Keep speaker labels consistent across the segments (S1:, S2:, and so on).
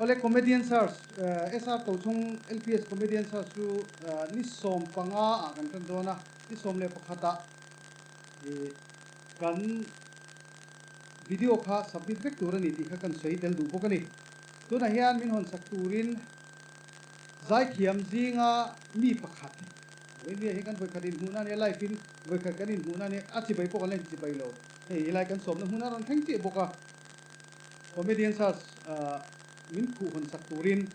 S1: Awle Comedian Search SR Tochhawng LPS Comedian Search chu ni 15 ah kan tan dawn a, ni 11 ah kan video kha submit vek tur a ni tih kha kan sawi tel duh bawk a ni. Tunah hian min hawn sak turin zaithiam zinga mi pakhat Vawinia hi kan vawikhat inhmuhna a nia, live in vawikhat kan inhmuhna a nia, a chibai pawh kan la inchibai lo. Hei helai kan sawmna hmun a rawn thleng chiah bawk a. Comedian Search min khuh hawn sak turin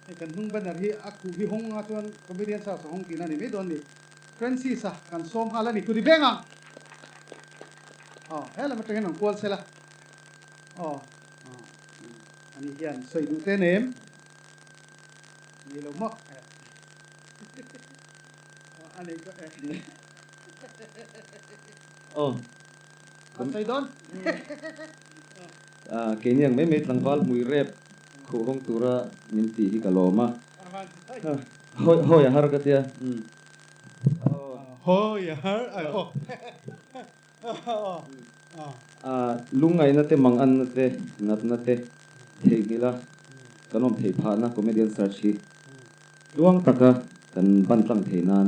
S1: hei kan hnung banner hi a khuh hi hawng anga chuan Comedian Search a hawng tihna a ni mai dawn a ni. Francis a kan sawm nghal a ni. Kut i beng ang! Aw, he lam atangin rawn kual sela. Aw, ani hian sawi duh te nem. Ni lo maw? Aw, ani ka e.
S2: Aw.
S1: An sawi dawn.
S2: Keini ang mai mai tlangval hmui rep khuh hawng tura min tih hi ka lawm a. Hawi a har ka tia.
S1: Hawi a har ai aw.
S2: Lungngaihna te, manganna te, natna te theihnghilh a kan awm theih phahna comedian search hi tluang taka kan ban tlang theih nan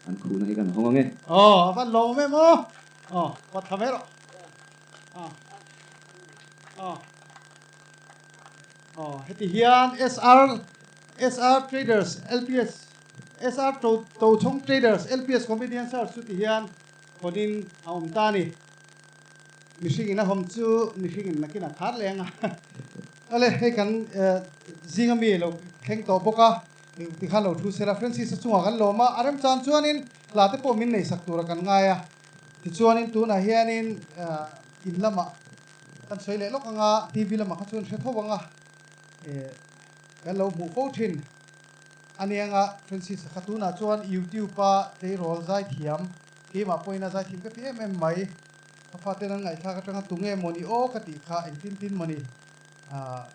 S2: an khuhna hi kan hawng ang e.
S1: Aw, a van lawm em aw. Aw, va tha mai rawh. Aw, aw, aw, heti hian SR, SR Traders LPS, SR Tochhawng Traders LPS Comedian Search chu ti hian Hawnin a awm ta a ni. Mihring in a hawm chu mihring in nakin a khar leh ang a. Awle, hei kan zinga mi lo thleng tawh bawk a, tikhan lo thu sela Francis-a chungah kan lawm a, a remchan chuanin hla te pawh min nei sak tura kan ngai a. Tichuanin tunah hianin in lamah kan sawi leh lawk ang a, TV lamah kha chuan hre tho ang a, kan lo hmuh fo thin. A nianga Francis a kha tunah chuan YouTube a tleirawl zaithiam keimah pawhin a zaithiam ka ti em em mai. Ka faten an ngaihthlak atanga tunge mawni aw ka tih kha engtin tin mawni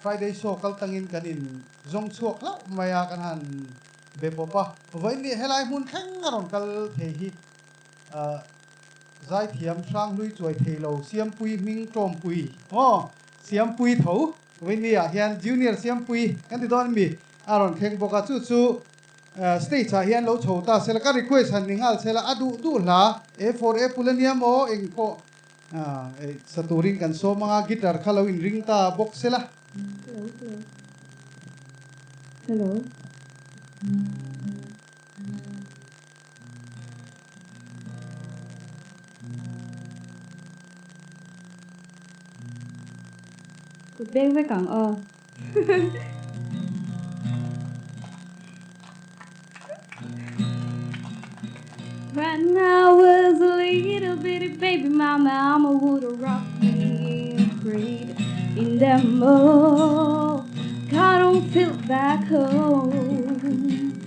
S1: Friday show kal tangin kan in zawng chhuak hlauh mai a kan han be pawp a. Vawiin nih helai hmun thleng a rawn kal thei hi zaithiam hranghlui chuai thei lo Siampui hming tawmpui aw Siampui tho vawiin ni ah hian Junior Siampui kan ti dawn mi A rawn thleng bawk a, chu chu stage ah hian lo chho ta sela, ka request han ni nghal sela, a duh duh hla A for Apple a nia maw eng pawh sa turin kan sawm ang a, guitar kha lo in ring ta bawk sela.
S3: Hello hello hello. Kut beng vek ang aw. When I was a little bitty baby my mama would rock me in a cradle in them old cotton field back home.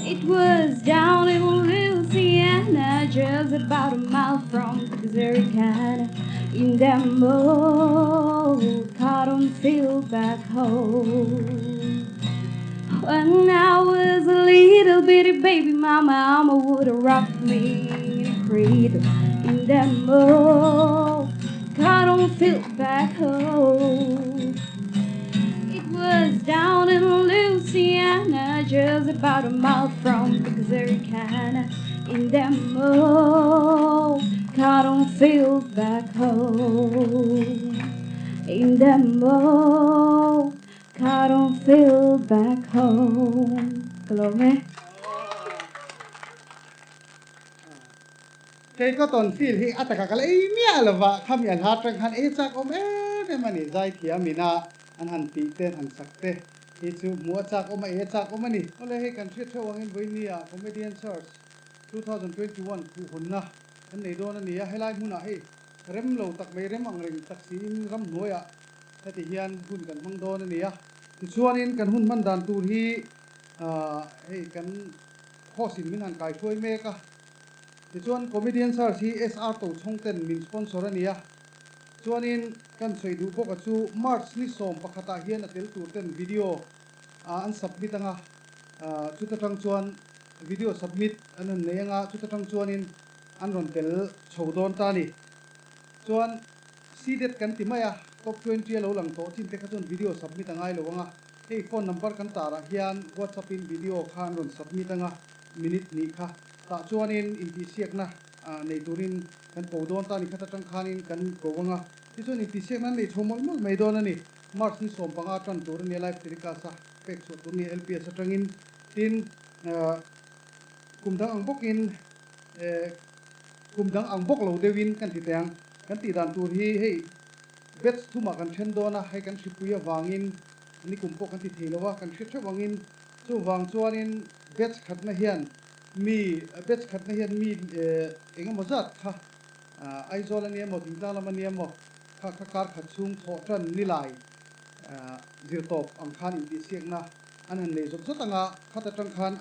S3: It was down in Louisiana, just about a mile from Texarkana, in them old cotton field back home. When I was a little bitty baby, my mama would rock me in a cradle in them old cotton field back home. It was down in Louisiana, just about a mile from Texarkana, in them old cotton field back home. In them old cotton field back home. Ka lawm e.
S1: Kei cotton field hi a taka ka la ei miah lova, khami a hla atang khan ei chak awm em em a ni. Zaithiam ina an han tih te an han sak te hi chu hmuh a chak awm a, ei a chak awm a ni. Awle hei kan hriat theuh angin vawinia Comedian Search 2021 khuhhawnna kan nei dawn a ni a, helai hmunah hei rem lo tak mai rem ang reng tak siin ramhnuaiah heti hian hun kan hmang dawn a ni a. Tichuanin kan hun hman dan tur hi hei kan host in min han kaihruai mek a. Tichuan Comedian Search hi SR Tochhawng ten min sponsor a ni a. Chuanin kan sawi duh bawk a chu March ni 11 ah hian a tel tur ten video an submit anga, chuta tang chuan video submit an han nei anga, chuta tang chuanin an rawn tel chho dawn ta a ni. Chuan seeded kan ti mai a, Top 20 a lo lang tawh chin te kha chuan video submit a ngai lo ang a, hei phone number kan tarah hian WhatsApp in video kha an rawn submit ang a, minute hnih kha tah chuanin intihsiakna nei turin kan ko dawn ta ni khat atang khanin kan ko ang a, tichuan intihsiakna an nei chho mawlh mawlh mai dawn a ni. March ni 15 tan tur a nia live telecast a pek chhuah tur a ni LPS atangin tin kum dang ang bawkin kum dang ang bawk lo deuhin kan ti teh ang. Kan tih dan tur hi hei batch thumah kan then dawn a, hei kan hripui avangin nikum pawh kan ti thei lo a, kan hre theuh angin chuvang chuanin batch khatna hian mi batch khatna hian mi eng emaw zat kha Aizawl a nia maw Thingtlang lam a nia maw kha kha kar khat chhung thawh tan ni lai zirtawp ang khan intihsiakna an han nei zawt zawt ang a, khat atang khan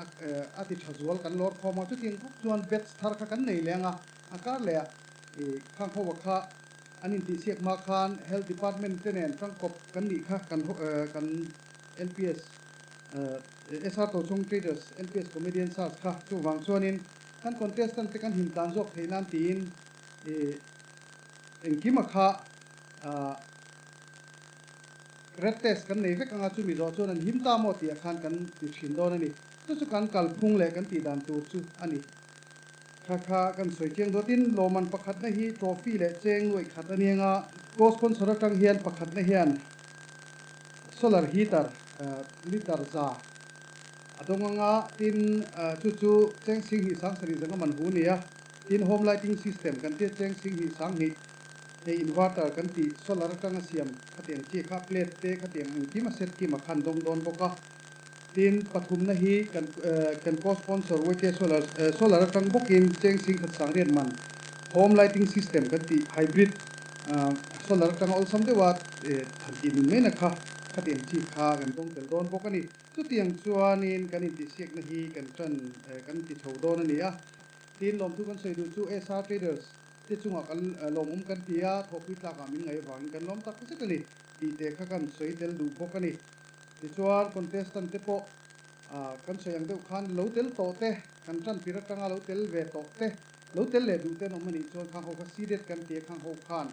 S1: a ti tha zual kan lawr khawm a, chutiang bawk chuan batch thar kha kan nei leh ang a, a kar leh ah i khang ho kha an intihsiak hma khan Health Department te nen tangkawp kan nih kha kan kan LPS SR Tochhawng Traders LPS Comedian Search kha chuvang chuanin kan contestant te kan him tlan zawk theih nan tiin i engkima kha red test kan nei vek anga chumi zawh chuan an him ta maw tih ah khan kan ti thin dawn a ni. Chu chu kan kalphung leh kan tih dan tur chu a ni. Kha kha kan sawi chiang dawn. Tin, lawmman pakhatna hi trophy leh cheng nuaih khat a ni anga co-sponsor atang hian pakhatna hian solar heater liter za a dawng anga tin chu chu cheng sing hnih sang sarih zanga man hu a ni a. Tin, home lighting system kan tia cheng sing hnih sang hnih hei inverter kan tih solar atanga siam khatiang chi kha plate te khatiang engkim a set kim a khan dawng dawn bawk a. Tin, pathumna hi kan kan co-sponsor YK Solar solar atang bawkin cheng sing khat sang riat man home lighting system kan tih hybrid solar atanga awlsam deuha than tih nun mai na kha khatiang chi kha kan dawng tel dawn bawk a ni. Chutiang chuanin kan intihsiakna hi kan tan kan ti chho dawn a ni a. Tin, lawmthu kan sawi duh chu SR Traders te chungah kan lawmawm kan ti a, thawhpui tlakah min ngaih avangin kan lawm tak zet a ni tih te kha kan sawi tel duh bawk a ni. Tichuan contestant te pawh kan sawi ang deuh khan lo tel tawh te, kan tan tir atanga lo tel ve tawh te, lo tel leh duh te an awm a nih chuan khang ho kha seeded kan ti a, khang ho khan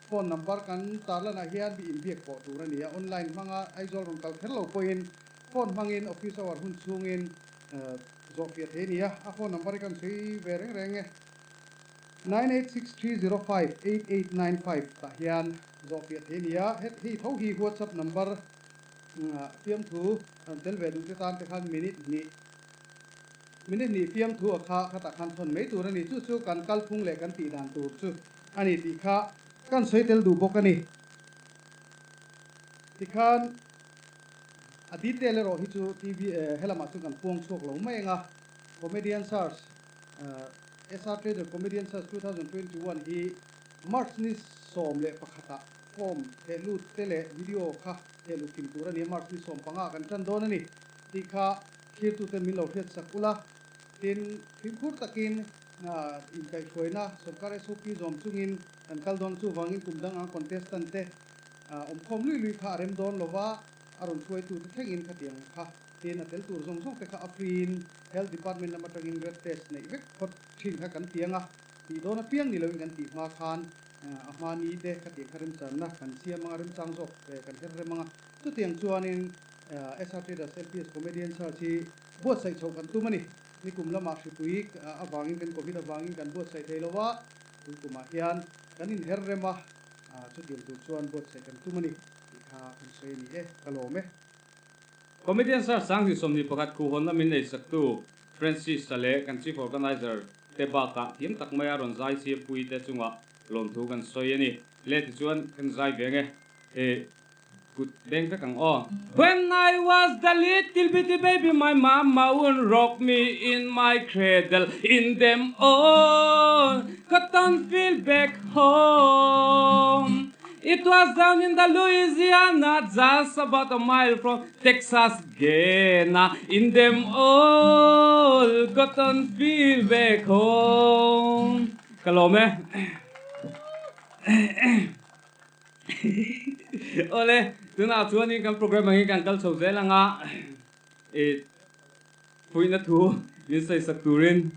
S1: phone number kan tarlanah hian mi inbiak pawh tur a ni a, online hmanga Aizawl rawn kal kher lo pawhin phone hmangin office hour hun chhungin zawhfiah thei a ni a, a phone number hi kan sawi ve reng reng e. 9863058895 tah hian zawhfiah thei a ni a, hei tho hi WhatsApp number fiamthu rawn tel ve duh te tan te khan minute hnih minute hnih fiamthu a kha khatah khan thawn mai tur a ni. Chu chu kan kalphung leh kan tih dan tur chu a ni tih kha kan sawi tel duh bawk a ni. Tikhan a detail erawh hi chu TV helamah chuan kan puang chhuak lo mai ang a, Comedian Search SR Trader Comedian Search 2021 hi March ni 11 ah form theh lut te leh video kha theh luh kim tur a ni a, March ni 15 ah kan tan dawn a ni tih kha thlirtuten min lo hriat sak ula. Tin, fimkhur takin inkaihhruaina sorkar SOP zawm chungin kan kal dawn chuvangin kum dang ang contestant te awmkhawm lui lui kha a rem dawn lova a rawn hruaitute thlengin khatiang kha Tin, a tel tur zawng zawng te kha a free in Health Department lam atangin red test neih vek phawt thin kha kan ti ang a, tih dawn apiang ni loin kan tih hma khan a hma ni te khatiang kha remchanna kan siam ang a, remchang zawk kan her rem ang a. Chutiang chuanin SR Traders LPS Comedian Search hi buatsaih chhoh kan tum a ni. Nikum lamah hripui avangin kan Covid avangin kan buatsaih thei lo a, tun kumah hian kan inher rem a, chutiang tur chuan buatsaih kan tum a ni tih kha kan sawi a ni e, ka lawm e.
S4: Comedian Search 2021 khuhawnna min nei saktu Francis-a leh kan Chief Organizer te bakah thiam tak maia rawn zai sirpui te chungah lawmthu kan sawi a ni. Le tichuan kan zai ve nge e kut beng vek ang aw. When I was the little bitty baby my mama would rock me in my cradle in them old cotton field back home. It was down in the Louisiana just about a mile from Texas Gena in them old cotton field back home. Ka lawm e. Awle, tunah chuanin kan program angin kan kal chho zel anga i fuihna thu min sawi sak turin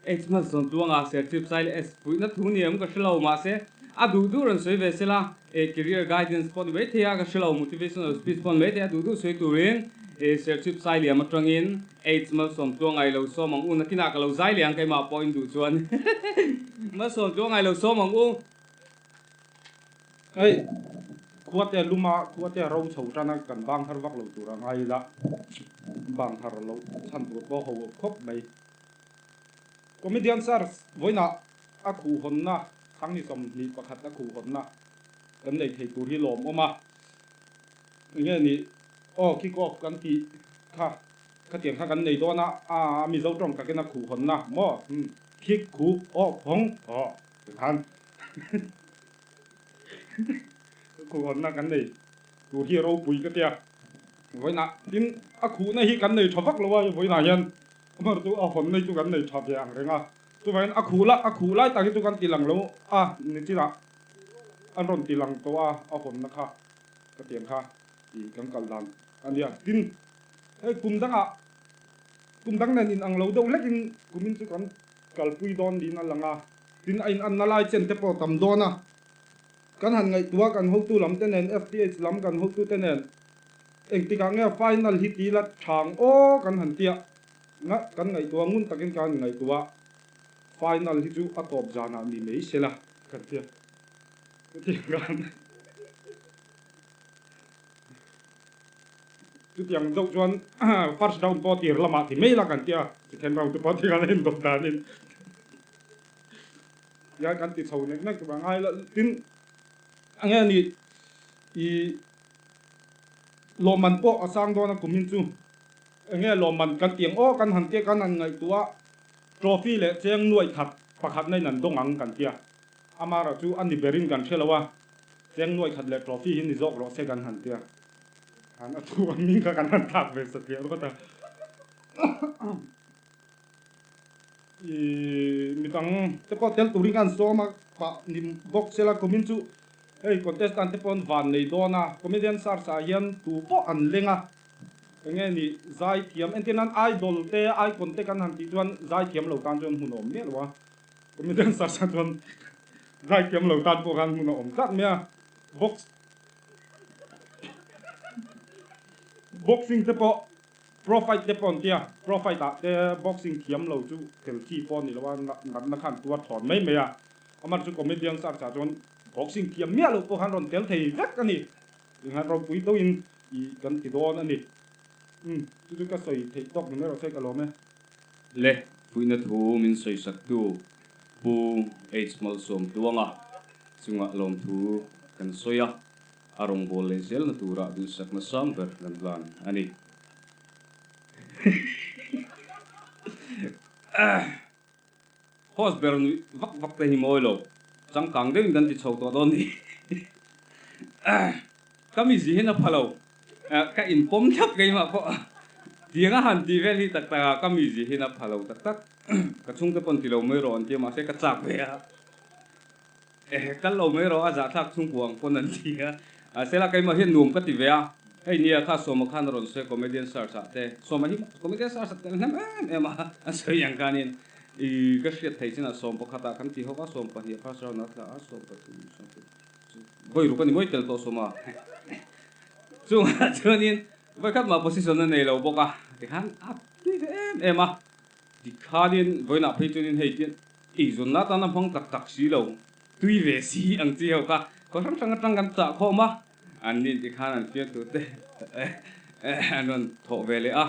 S4: Xmas zawn tluanga serchhip sai leh S fuihna thu ni em ka hre lo mahse a duh duh rawn sawi ve sela. E career guidance pawh ni mai thei a, ka hre lo, motivational speech pawh ni mai thei a, duh duh sawi turin e Serchhip Sailiam atangin Aids malsawm tluangai lo sawm ang u, nakinah ka lo zai leh ang keimah pawh in duh chuan malsawm tluangai lo sawm ang u.
S5: Hei khuate luma khuate ro chho tana kan bang har vak lo tur a ngai ila, bang har loh chhan tur pawh ho khawp mai. Comedian Search vawiinah a khuhhawnna Thangni 21 a khuhhawnna kan nei thei tur hi lawmawm a, enge ni aw kick off kan tih kha khatiang kha kan nei dawn a, a Mizo tawng takin a khuhhawnna maw kick khuh off hawng aw tikhan khuhhawnna kan nei tur hi ropui ka tia vawiinah tin a khuhna hi kan nei tha vak lo a vawiinah hian Amar chu a hawn nei chu kan nei tha ve ang reng a, chuvangin a khuh la a khuh lai tak hi chu kan ti lang lo a, nichinah an rawn ti lang tawh a, a hawnna kha ka tiang kha tih kan kal dan a nia. Tin, hei kum dangah kum dang nen inang lo deuh hlekin kumin chu kan kalpui dawn niin a lang a, tin a inanna lai chen te pawh tam dawn a, kan han ngaihtuah kan hotu lam te nen FTH lam kan hotu te nen Engtikah nge final hi ti la thang aw kan han tia nga kan ngaihtuah ngun takin ka han ngaihtuah final hi chu a tawp zanah ni mai se la kan tia chutiang chutiang deuh chuan first round pawh tir lamah ti mai la kan tia second round te pawh ti khan a indawt danin tihian kan ti chho nek nek a ngai la tin enge ni i Lawmman pawh a sang dawn a kumin chu enge lawmman kan ti ang aw kan han tia kan han ngaihtuah trophy leh cheng nuaih khat pakhat na in an dawng ang kan tia amara chu a ni berin kan hre lo a cheng nuaih khat leh trophy hi ni zawk rawh se kan han tia han a thu ang ning kha kan han thlak ve satliah rawt a i midang te pawh tel turin kan sawm a pah ni bawk sela kumin chu Hei contestant te pawn van nei dawn a, comedian search ah hian tu pawh an leng a, enge ni zaithiam entir nan idol te icon te kan han tih chuan zaithiam lo tan chuan hmun a awm miah lo a, comedian search ah chuan zaithiam lo tan pawh khan hmun a awm tlat mai a, box boxing te pawh pro fight te pawh an tia, pro fight ah te boxing thiam lo chu tel chi pawh a ni lo a, natna khan tuar thawn mai mai a. Amar chu comedian search ah chuan boxing thiam miah loh pawh khan rawn tel thei vek a ni. Enghan ropui deuhin i kan ti dawn a ni. Umm chu chu ka sawi theih tawk ni mai rawh se ka lawm e.
S4: Le fuihna thu min sawisaktu Pu H Malsawmtluanga chungah lawmthu kan sawi a, a rawngbâwl leh zelna turah duhsakna sang ber kan hlan a ni. Host ber nuih vak vak te hi mawi lo, changkang deuhin kan ti chho tawh dawn ni. Ka mizi hian a pha lo, ka inpawm thlap keimah pawh tiang a han tih vel hi tak tak a, ka mizi hian a pha lo tak tak. Ka chhungte pawn ti lo mai rawh an ti a, mahse ka chak ve a. Ehe, kal lo mai rawh a zahthlak chhungkua ang pawn an ti a. Mahse la keimah hian nuam ka ti ve a, hei nia kha Sawma khan a rawn sawi comedian search ah te, Sawma hi comedian search ah tel hnem em em a, a sawi ang khanin i ka hriat theih chinah 11 ah kan ti hawk a, 12 first round ah a tla a, 13, 14, vawi ruk a ni mawi tel tawh Sawma. Chungah chuanin vawikhat mah position a nei lo bawk a, tikhan a tui ve em em a, tikhanin vawiinah phei chuanin hei tian Eizawnna atana hmang tak tak si lo, tui ve si ang chi ho kha khaw hrang hrang atang kan chah khawm a, an nin ti khan an fiamthu te an rawn thawh ve leh a,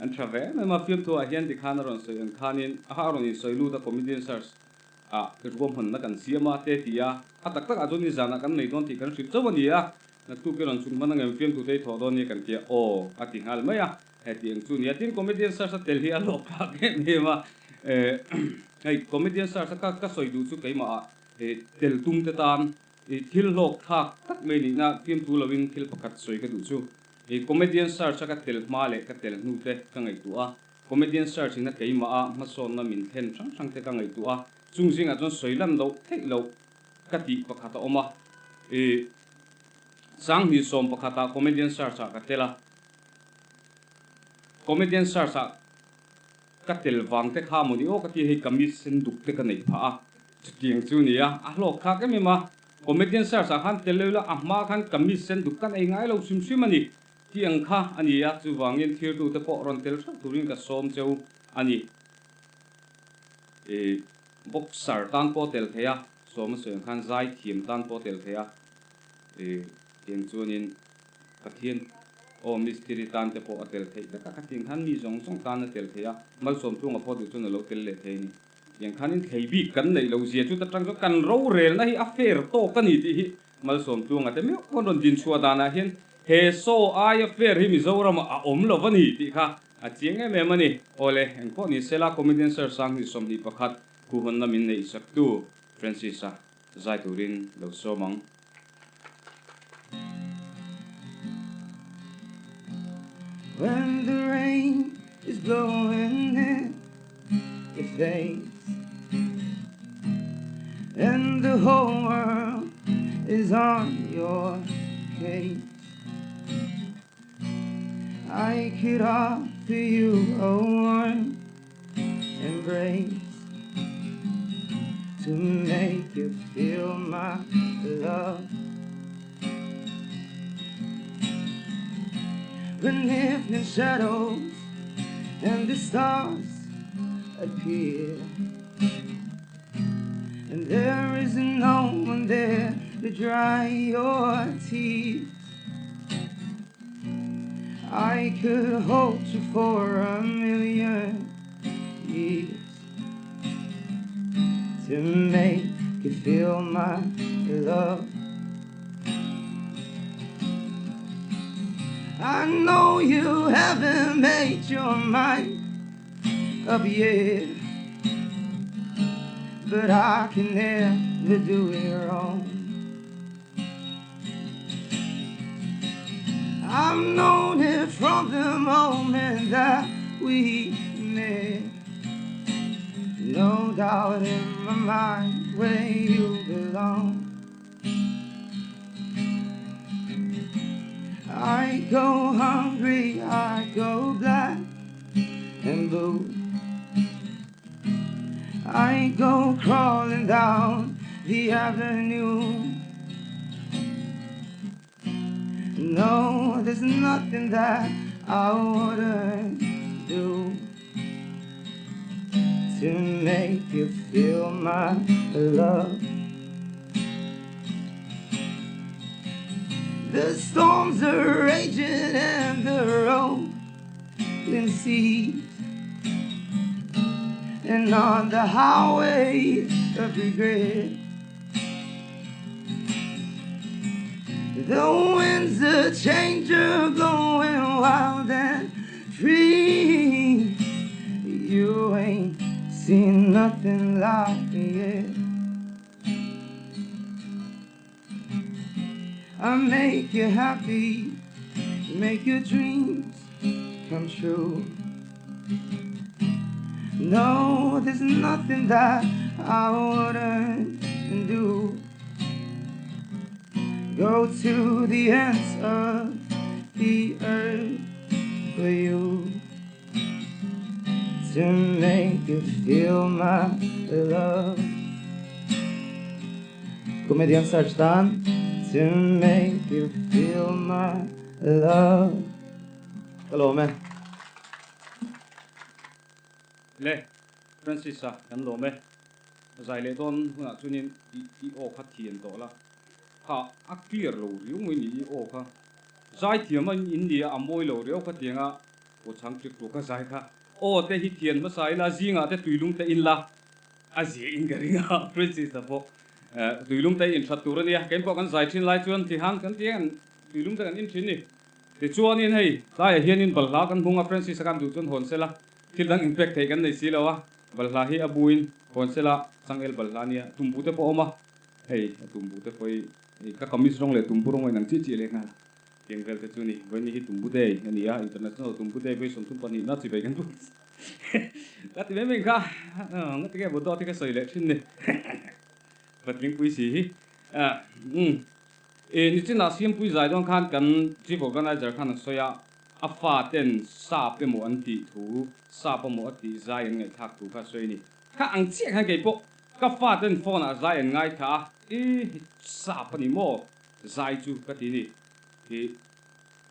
S4: an tha ve em em a, fiamthu ah hian ti khan a rawn sawi ang khanin a ha a rawn insawi lut a comedian search ah ruahmanna kan siam a te ti a, a tak tak ah chuan nizanah kan nei dawn tih kan hrilh chauh a ni a, naktuk i rawn chhun hman angem fiamthu te i thawh dawn nia kan ti a, aw a ti nghal mai a. Heti ang chu nia, tin comedian search a tel hi a hlawk phak em em a, hei comedian search a ka sawi duh chu keimah ah tel tum te tan thil hlawk thlak tak mai nihna fiamthu lovin thil pakhat sawi ka duh chu, comedian search a ka tel hma leh ka tel hnu te ka ngaihtuah a, comedian search ina keimah a hmasawnna min thlen hrang hrang te ka ngaihtuah a, chung zingah chuan sawi lan loh theih loh ka tih pakhat a awm a, 2011 ah comedian search ah ka tel a. Comedian search ah ka tel vang te kha maw ni aw ka ti hei kamis sen duk te ka neih phah a, chutiang chu nia a hlawk thlak em em a, Comedian Search ah khan tel lo ila a hma khan kamis sen duk kan ei ngai lo hrim hrim a ni tih ang kha a ni a, chuvangin thirtute pawh rawn tel hreuh turin ka sawm cheu a ni. I boxer tan pawh tel thei a, sawm a sawi ang khan zai thiam tan pawh tel thei a, i tiang chuanin Pathian aw mistiri tan te pawh a tel theih vek a, khatiang khan mi zawng zawng tan a tel thei a, malsawmtlunga pawh duh chuan a lo tel leh thei a ni. Tiang khanin thlei bik kan neih loh zia chu ta tang chuan kan rorelna hi a fair tawk a ni tih hi malsawmtlunga te meuh pawn rawn dinchhuah danah hian he show aia fair hi Mizoramah a awm lo a ni tih kha a chiang em em a ni. Awle, engpawh ni sela comedian Sir Sanghnih 21 khuhawnna min neih saktu Francis-a zai turin lo sawm ang.
S6: When the rain is blowing in your face And the whole world is on your case I could offer you a warm embrace To make you feel my love When evening shadows and the stars appear And there is no one there to dry your tears I could hold you for a million years To make you feel my love I know you haven't made your mind up yet But I can never do it wrong I've known it from the moment that we met No doubt in my mind where you belong I go hungry, I go black and blue I go crawling down the avenue No, there's nothing that I wouldn't do To make you feel my love The storms are raging and the rolling seas And on the highway of regret The winds of change are blowing wild and free You ain't seen nothing like me yet I make you happy, make your dreams come true No, there's nothing that I wouldn't do Go to the ends of the earth for you To make you feel my love Comedian search tan To make you feel my love Ka lawm e.
S4: Le Francis-a kan lawm e. Zai leh dawn hunah chuanin i i aw kha thian tawh la. Kha a clear lo riau mai ni i aw kha. Zai thiam a in nia a mawi lo riau kha tianga aw chhang ṭik ṭuk a zai kha. Aw te hi thian hmasa ila zingah te tuilum te in la a zia in ka ring a Francis-a pawh tuilum te in ṭhat tur a nia. Kein pawh kan zai ṭhin lai chuan ti han kan ti ang tuilum te kan in ṭhin ni. Tichuanin hei tlaiah hianin balhla kan hmung a Francis-a khan duh chuan hawn sela thil dang in pek theih kan nei si lo a. Balhla hi a buin hawn sela changel balhla a nia, tumbu te pawh a awm a, hei a tumbu te pawh hi hei ka kamis rawng leh tumbu rawng a inang chiah chiah leh nghal a, tiang vel te chu a ni. Vawiin hi tumbu day a ni a, International Tumbu Day vawi 32 na chivei kan bul ka ti mai mai kha, ngati nge Bodo te ka sawi leh thin ni Patlingpui si hi umm e nichinah Siampui zai dawn khan kan Chief Organizer khan a sawi a, A fa ten sap emaw an tih thu, sap emaw a tih zai an ngaihthlak thu kha a sawi a ni. Kha ang chiah khan kei pawh ka fa ten phone ah zai an ngaithla a, I sap a ni maw? Zai chu ka ti ni. Hi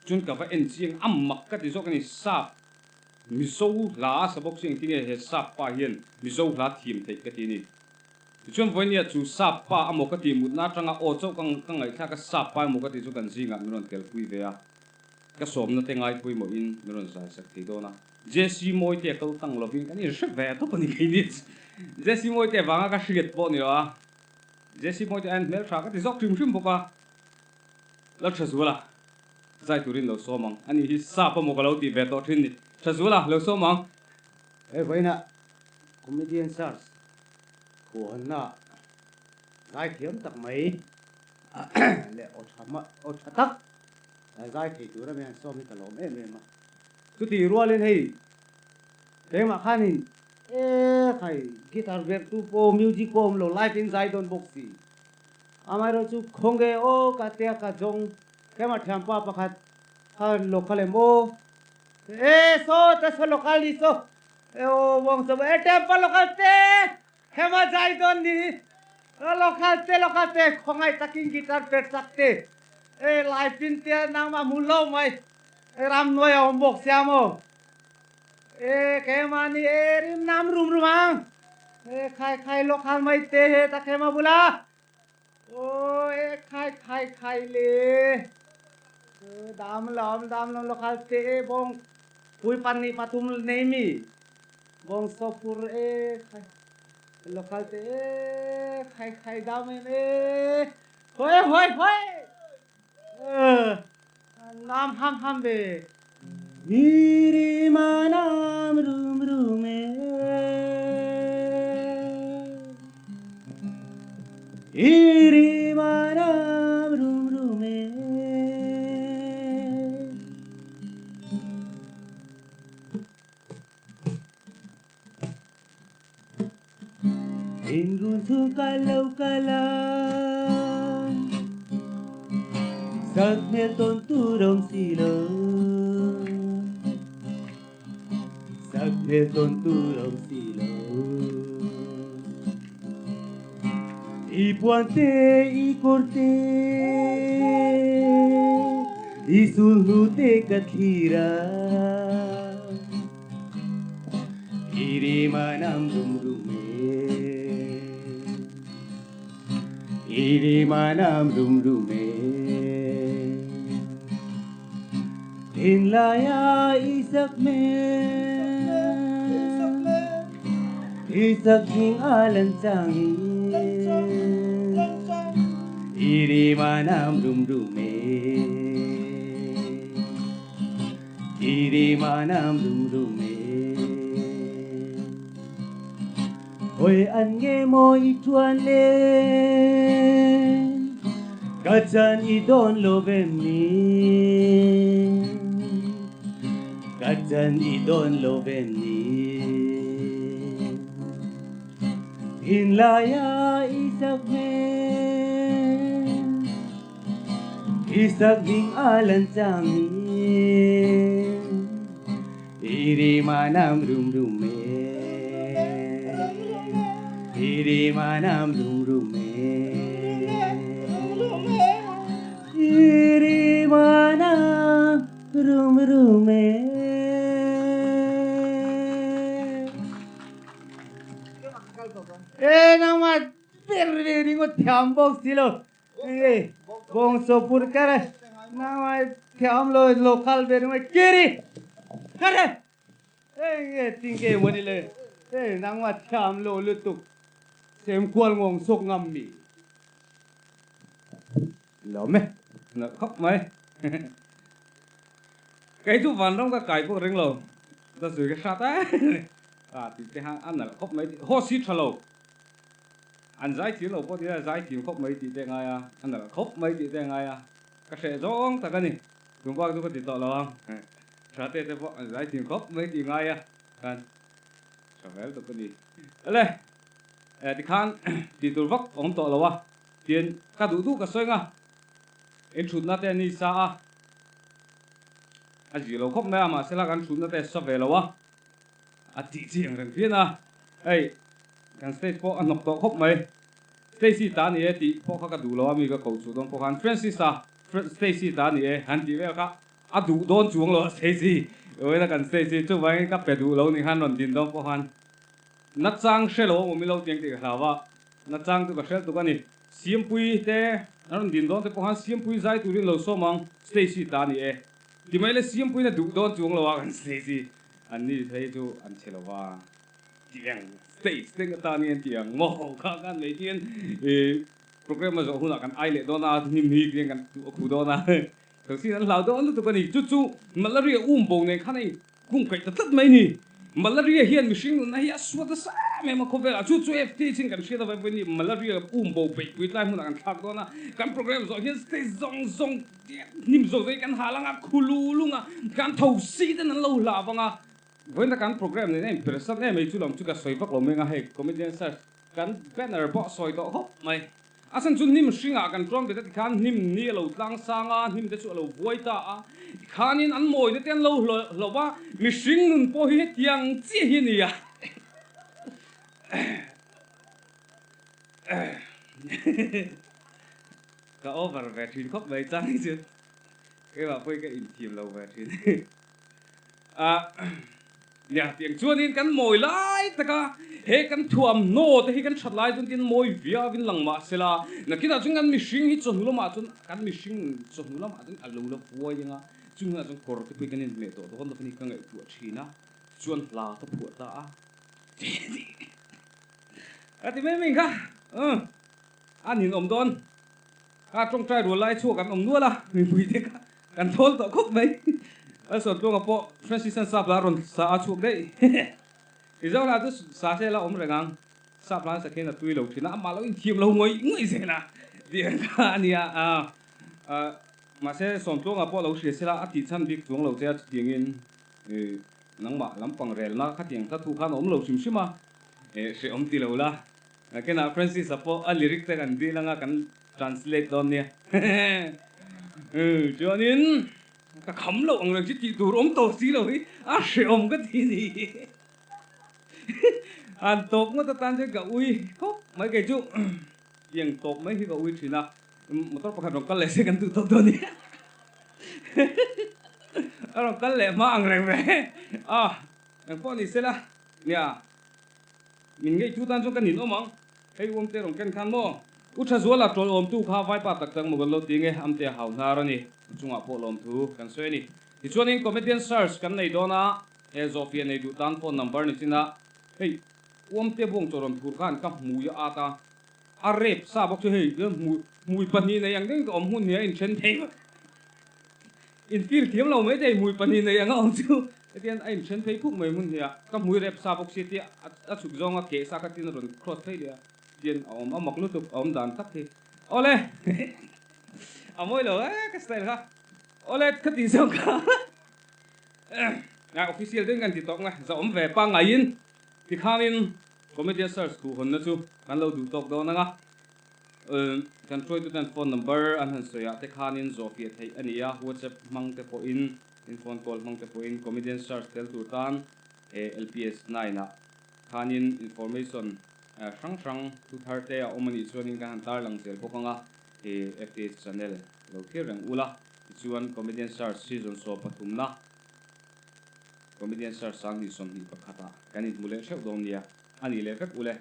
S4: chuan ka va en chiang a mak ka ti zawk a ni. Sap Mizo hla a sa bawk chu engtin nge he sap pa hian Mizo hla thiam theih ka ti ni. Tichuan vawinia chu sap pa amaw ka tih mutna atanga aw chauh ka ka ngaihthlak a sap pa emaw ka tih chu kan zingah min rawn telpui ve a. Ka sawmna te ngai pawimawhin min rawn zai sak thei dawn a. Jesse Mawite a kal tang lovin kan inhre ve tawp a ni kei ni. Jesse Mawite vanga ka hriat pawh ni lo a. Jesse Mawite aiin hmeltha ka ti zawk hrim hrim bawk a. Lalthazuala zai turin lo sawm ang. Ani hi sap amaw ka lo tih ve tawh thin ni. Thazuala lo sawm ang.
S7: He vawiinah Comedian Search khuahanna zaithiam tak mai leh aw tha aw tha tak zai thei tura mi han sawm hi ka lawm em em a. Chutih rualin hei keimah khanin e khai guitar verh tu pawh music pawh awm lo live in zai dawn bawk si. Amaherawhchu khawnge aw ka tia ka zawng keimah thiampa pakhat khan local em aw e saw ta saw local ni saw e aw wang saw e temple local te hema zai dawn ni local te local te khawngaih takin guitar perh chak te e live in tia nangmah hmu lo mai Ramnuai a awm bawk sia maw? E keimahni e rim nam rum rum ang. E khai khai lawk hal mai te he ta khema bula. O e khai khai khai le. Dam lawm dam lawm lawk hal te e bawng pui pan ni pathum nei mi. Bawng sopur e khai lawk hal te e khai khai dam em e. Hoi hoi hoi. Nam ham ham ve. Iri ma nam rum rum e. Iri ma nam rum rum e. In run chu ka lo kal a, sak hmel tawn tur awm si lo, sak hmel tawn tur awm si lo. I puan te, i kawr te, i sulhnu te ka thlir a. Iri manam rum rum e Iri manam rum rum e Thinlaia isak me Isak hing alan changi Iri manam rum rum e Iri manam rum rum e Hoi an nge maw i tuan le Ka chan i dawn lo vem ni Ka chan i dawn lo vem ni Thinlaia i sak hmel Isak ding a lan chang in Iri manam rum rum e Iri manam rum rum e Iri manam rum rum e E nangmah ber ve ringawt thiam bawk si lo. Enge bawng chawpur kar nangmah thiam lo local ve ringawt kiri kare enge tingke mawni le e nangmah thiam lo lutuk sem kual ngawng sawk ngam mi
S4: Lawm e nalh khawp mai kei chu vanram ka kai pawh ring lo ka zui ka hrat a tih te khan a nalh khawp mai tih haw si tha lo. An zai thiam lo pawh ti a, zai thiam khawp mai tih te a ngai a, a nalh khawp mai tih te a ngai a, ka hreh zawng tak a ni. Tum bak chu ka ti tawh lo ang, tha te te pawh an zai thiam khawp mai tih ngai a, khan tha vel tawp a ni. Awle, tikhan tih tur vak awm tawh lo a, tin ka duh duh ka sawi ang a, in thutna te a ni sa a, a zir lo khawp mai a, mahse la kan thutna te a sa ve lo a, A tih chi ang reng phian a, hei kan stage pawh a hnawk tawh khawp mai. Stacy ta ni e tih pawh kha ka duh lo a mi ka koh chuh dawn pawh khan Francis a Stacy ta ni e han tih vel kha a duh dawn chuang lo a Stacy vawiin a kan Stacy chuvangin ka pe duh lo ni khan rawn din dawn pawh khan nachang hre lo a awm ilo tiang tih ka hlau a nachang chu ka hrel tuk a ni. Siampui te an rawn din dawn te pawh khan Siampui zai turin lo sawm ang Stacy ta ni e ti mai le Siampuiin a duh dawn chuang lo a kan Stacy an ni phei chu an chhe lo va tiang stage te nga tan hian tiang maw kha khan mai hian ih program a zawh hunah kan ai leh dawn a hnim hi tiang kan a khu dawn a thawsin an hlau dawn lutuk a ni chu chu malaria um bo nen khan a in kung kaih ta tlat mai ni malaria hian mihring nunna hi a suat nasa em em a khawvelah chu chu FT chin kan hriat avai pawhin malaria um bo peih pui tlai hmunah kan thlak dawn a kan program zawh hian stage zawng zawng hnim zawng zawng hi kan hal anga khulu lunga kan thosi ten an lo hlau vang a. Vawiin kan program nen a inpersan em ei chu lam chu ka sawi vak lo meng a, hei comedian search kan banner pawh sawi tawh khawp mai. A chhan chu hnim hringah kan tuam ve ta tikhan hnim ni a lo tlang sang a, hnim te chu a lo vuai ta a, tikhanin an mawina te an lo hlo va, mihring nun pawh hi hetiang chiah hi a ni a. Ka over ve thin khawp mai chang hi chu keimah pawhin ka inthiam lo ve thin. A nia tiang chuanin kan mawi lai taka he kan thuamhnaw te hi kan that lai chuan tin mawi viau in lang mah sela nakinah chuan kan mihring hi chawhnu lamah chuan kan mihring chawhnu lamah chuan a lo la vuai ang a chung hunah chuan kawr te pawh hi kan inhmeh tawh dawn lo a ni ka ngaihtuah thin a chuan hla ka phuah ta a ka ti mai mai kha a ninawm dawn. Ka tawngtai rual lai chhuak an awm nual a, mipui te kha kan thawl tawh khawp mai. Lalsawntluanga pawh Francis-an sap la rawn sa a chhuak daih. Mizo hla chu sa se la awm reng ang, sap hla sak hian a tui lo thin a, amah lo inthiam lo ngawih ngawih zel a tih ang kha a nia. Mahse Sawntluanga pawh lo hria sela a tih chhan bik chuang lo che a, chutiangin nangmah lampang relna khatiang hla thu khan a awm lo hrim hrim a, hrehawm ti lo la. Nakinah Francis-a pawh a lyric te kan dil anga kan translate dawn nia. Chuanin ka kham loh ang reng chu tih tur awm tawh si lo hi a hrehawm ka ti ni. An tawp ngawt atan chuan ka ui khawp mai kei chu tiang tawp mai hi ka ui thin a, motor pakhat rawn kal leh se kan duh tawp dawn nia. A rawn kal leh hma ang reng ve. A, engpawh ni sela nia. Min ngeitu tan chuan ka nin awm ang. Hei uam te rawn ken khan maw? U Thazuala tawlawmtu kha vaipa tak tak maw kan lo ti nge? Amte a hau hnar a ni. A chungah pawh lawmthu kan sawi a ni. Tichuanin comedian search kan nei dawn a, he zawhfiah nei duh tan phone number ni chin a, hei uamte buang chaw rawn phur khan ka hmui a at a, a rep sa bawk chu hei hmui pahnih nei ang deuhin ka awm hun hi a inthen thei vek. In feel thiam lo mai thei hmui pahnih nei anga awm chu hetian a inthen phei phuk mai hmun hnih ah ka hmui rep sa bawk sia tia a chhuk zawnga keh sa kha tin a rawn cross phei leh a tian a awm a mak lutuk a awm dan tak hi awle a mawi lo e ka style kha awle ka tih zawng kha official deuhin kan ti tawk nge za awm ve pangaiin tikhanin comedian search thu hawnna chu kan lo duh tawk dawn anga. Kan hruaituten phone number an han sawi ah te khanin zawhfiah theih a ni a, WhatsApp hmang te pawhin, in phone call hmang te pawhin comedian search tel tur tan LPS 9 ah khanin information hrang hrang thu thar te a awm a nih chuanin kan han tarlang zel bawk ang a, FTH channel lo thlir reng ula, tichuan comedian search season 13 na comedian search 2021 ah kan inhmu leh hreuh dawn nia, a nih leh vek ule.